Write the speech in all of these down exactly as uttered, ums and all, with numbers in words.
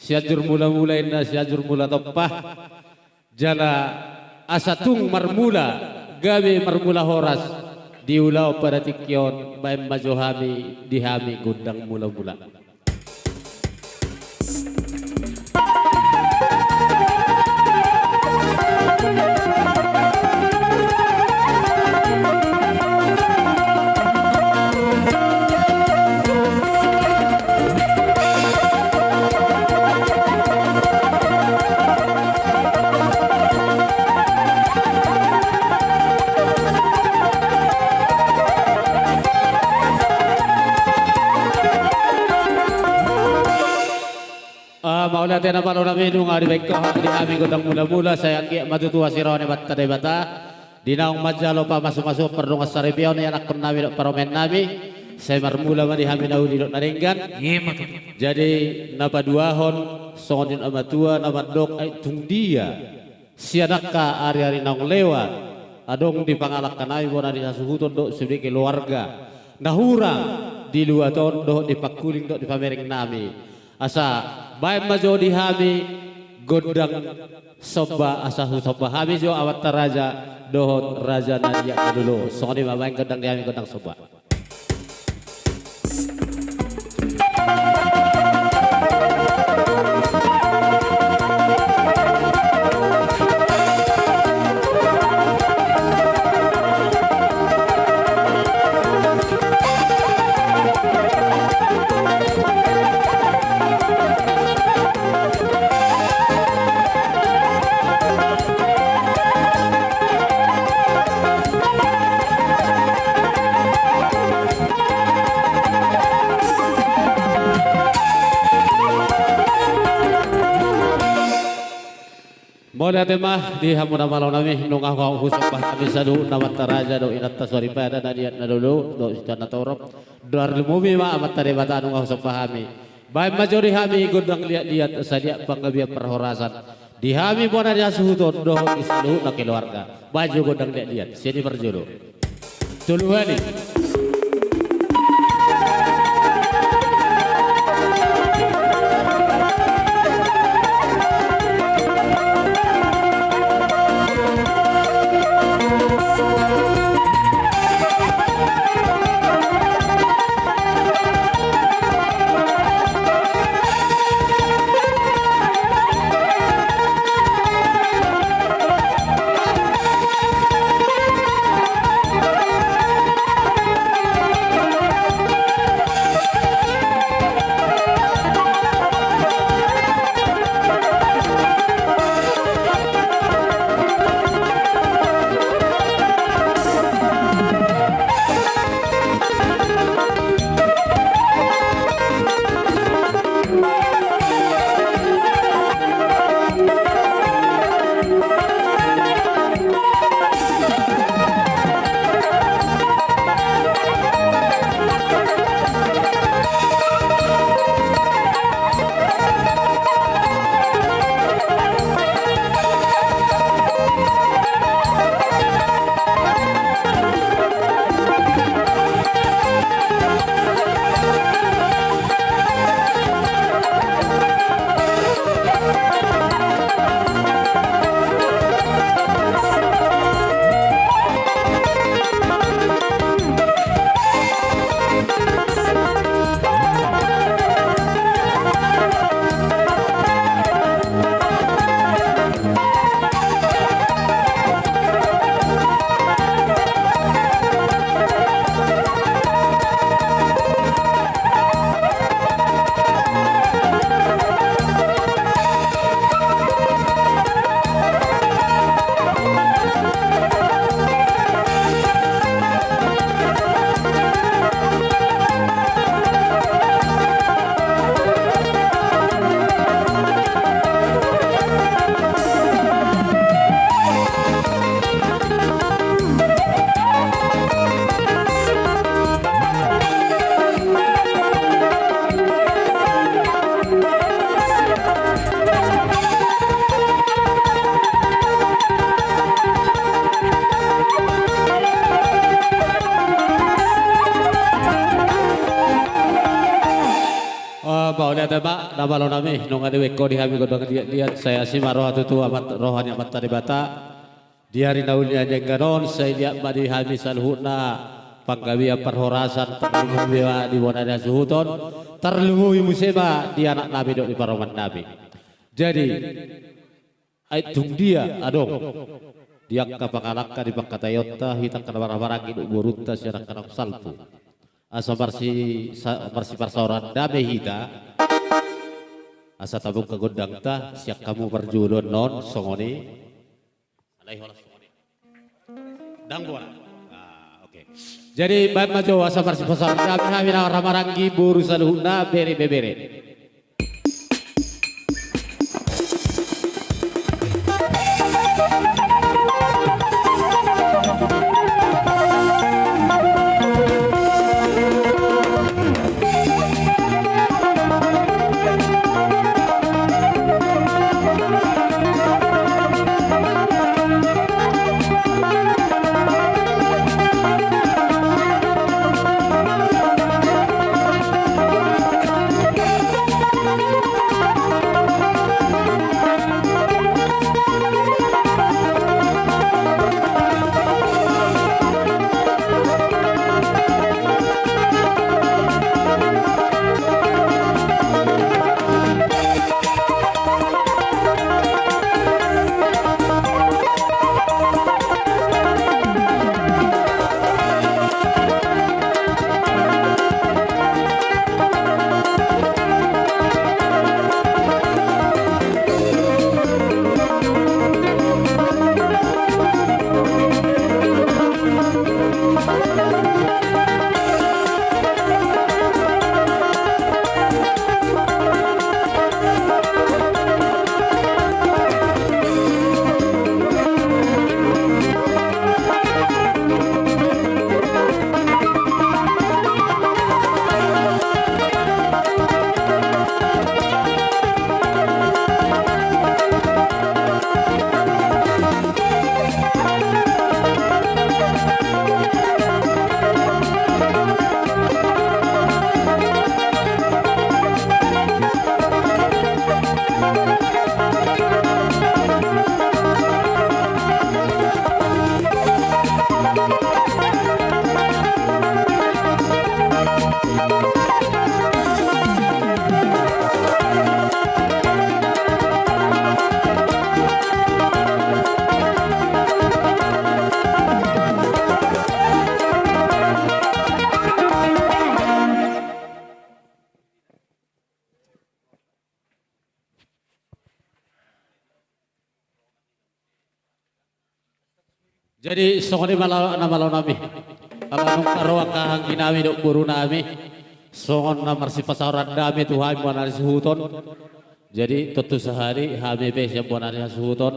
Sianjur mula-mula inna Sianjur mula tompa. Jala asa tung marmula, gabe marmula horas, di ulaon pada tingki on, baen ma jo hami, di hami gondang mula-mula. Ah, mauliate na malo nami, nunga dibaen ho di hami gondang mula-mula, sai anggiat ma tutu asi roha ni Amanta Debata. Di naung manjalo pamasu-masuon, pardongansaripeon, ianakhon nami dohot parumaen nami, sai marmula ma di hami na uli dohot na denggan. Jadi na paduahon, songon nidok ni natuatua na mandok, ai tung dia sian angka ari-ari naung lewat, adong di pangalangka nami bona ni hasuhuton dohot sude keluarga na hurang di luat on dohot di pangkuling dohot di pamereng nami. Asa baen ma jo di hami gondang somba, asa husomba hami jo amanta raja dohot raja na liat na lolo. Songon i ma, baen gondang di hami gondang somba. Mauliate ma di hamu na malo nami, nunga husomba hami saluhutna amanta raja dohot inanta soripada na liat na lolo dohot situa na torop. Tarlumobi ma Amanta Debata nunga husomba hami. Baen ma jo di hami gondang liat-liat, asa liat panggabean parhorasan di hami bona ni hasuhuton dohot di saluhutna keluarga. Baen jo gondang liat-liat. Sian i parjolo. Tolu hali. Amalo nami, nunga dibaen ho di hami gondang liat-liat, sai asi ma roha tutu amat, roha ni Amanta Debata. Di ari na uli na denggan on, sai liat ma di hami saluhutna panggabean parhorasan, tarlumobi ma di bona ni hasuhuton, tarlumobi muse ma di anak nami dohot di parumaen nami. Jadi, ai tung dia adong di angka pangalangka di pangkataionta, hita angka na marhahamaranggi dohot borunta sian angka na salpu, asa marsi-, sa-, marsipasaoran dame hita, asa tabungka gondangta sian hamu parjolo on songon i. Alai holan songon i. Dang bona. Ah, oke. Jadi, baen ma jo asa marsipasaoran dame hami na marhahamaranggi boru saluhutna, bere ibebere. Jadi, songon i ma, na malo nami. Ala nunga ro angka hahaanggi nami dohot boru nami, songon na marsipasaoran dame tu hami bona ni hasuhuton. Jadi, tontu sahali hami pe sian bona ni hasuhuton,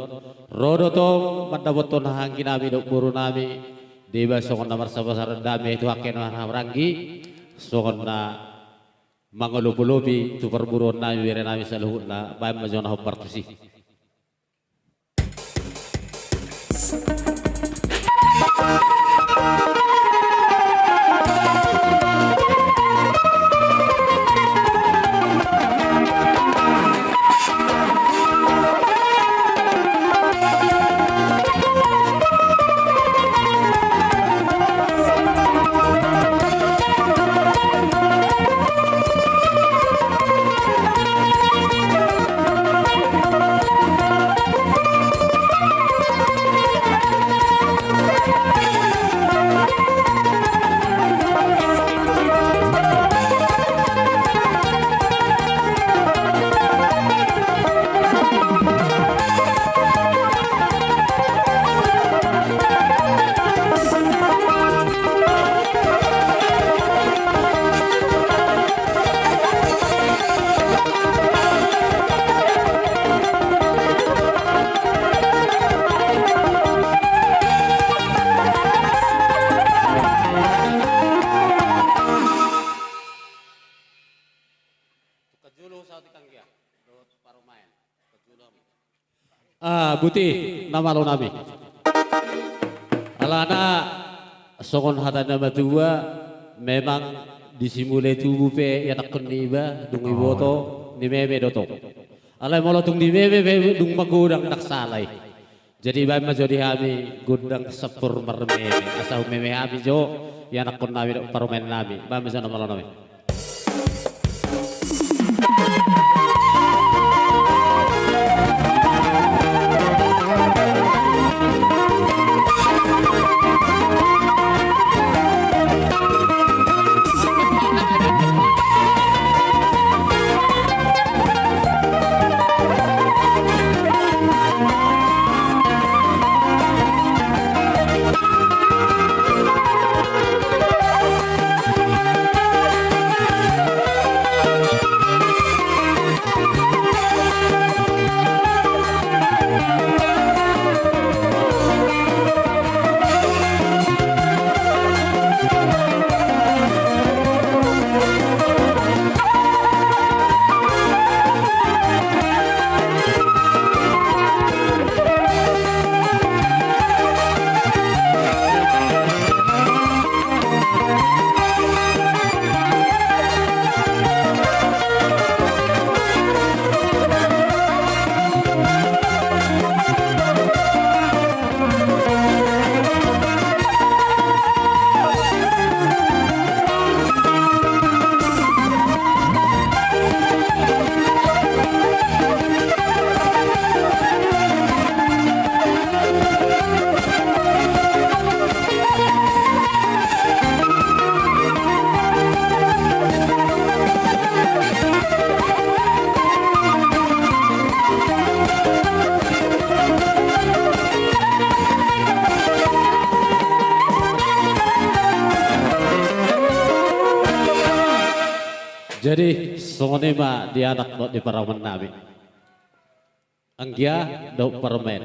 ro do tong mandapothon hahaanggi nami dohot boru nami, deba songon na marsipasaoran dame tu angka na marhahamaranggi, songon na mangolopolopi tu parboruon nami, bere nami saluhutna, baen ma jo na hombar tusi. Ah, boti, na malo nami. Alana, songon hata ni na matua, memang di simulai tubu pe ianakhon niba, dung iboto, Di meme do tong. Alai molo tung di meme pe dung magodang ndang sala i. Jadi baen ma jo di hami gondang sampur marmeme asa humeme hami jo ianakkon nami dohot parumaen nami. Baen ma jo na malo nami. Jadi songon i ma di anak dohot di parumaen nami. Anggia dohot parumaen.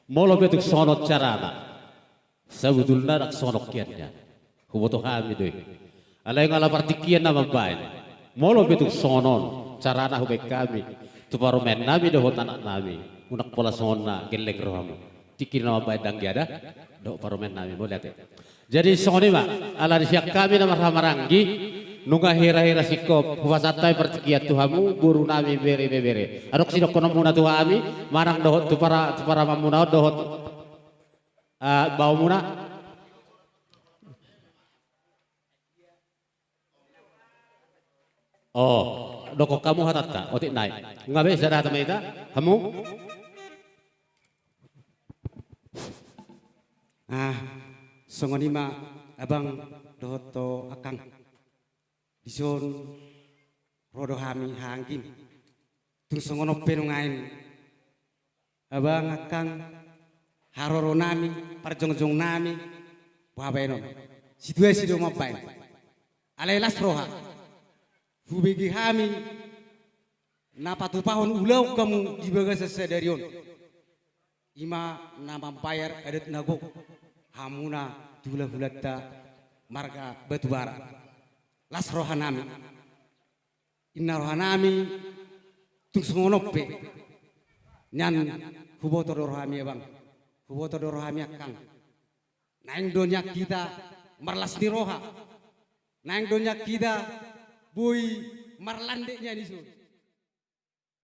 Molo pe tung songon on carana. Sabutulna ndang songon on hian nian. Huboto hami do i. Alai nga ala partingkian na mambaen. Molo pe tung songon on carana hubaen hami tu parumaen nami dohot anak nami. Unang pola songon na gelleng rohamu. Tingki na mambaen da anggia da. Dohot parumaen nami mauliate. Jadi songon i ma, ala ni sian hami na marhahamaranggi, nunga hira-hira singkop, hupasahat hami partingkian tu hamu, boru nami bere ibebere. Adong sidohononmuna tu hami, manang dohot tu para, tu paramanmuna on dohot, ah, baomuna. Oh, dokkon hamu hatanta, otik nai. Nga be sada hata ma hita, hamu? Ah, songon i ma abang dohot angkang. Dison ro do hami haha anggim. Tung songon on pe nuaeng. Abang angkang haroro nami, parjongjong nami, boha baenon. Situasi do mambaen. Alai las roha. Hubege hami na patupahon ulaon hamu di bagasan sadari on. I ma na mambayar adat na gok hamuna tu hulahulanta marga Batubara. Las roha nami. Inna roha nami tung songon on pe. Nian huboto do roha hami abang. Huboto do roha hami angkang. Naeng do nian hita marlas ni roha. Naeng do nian hita boi marlandek nian dison.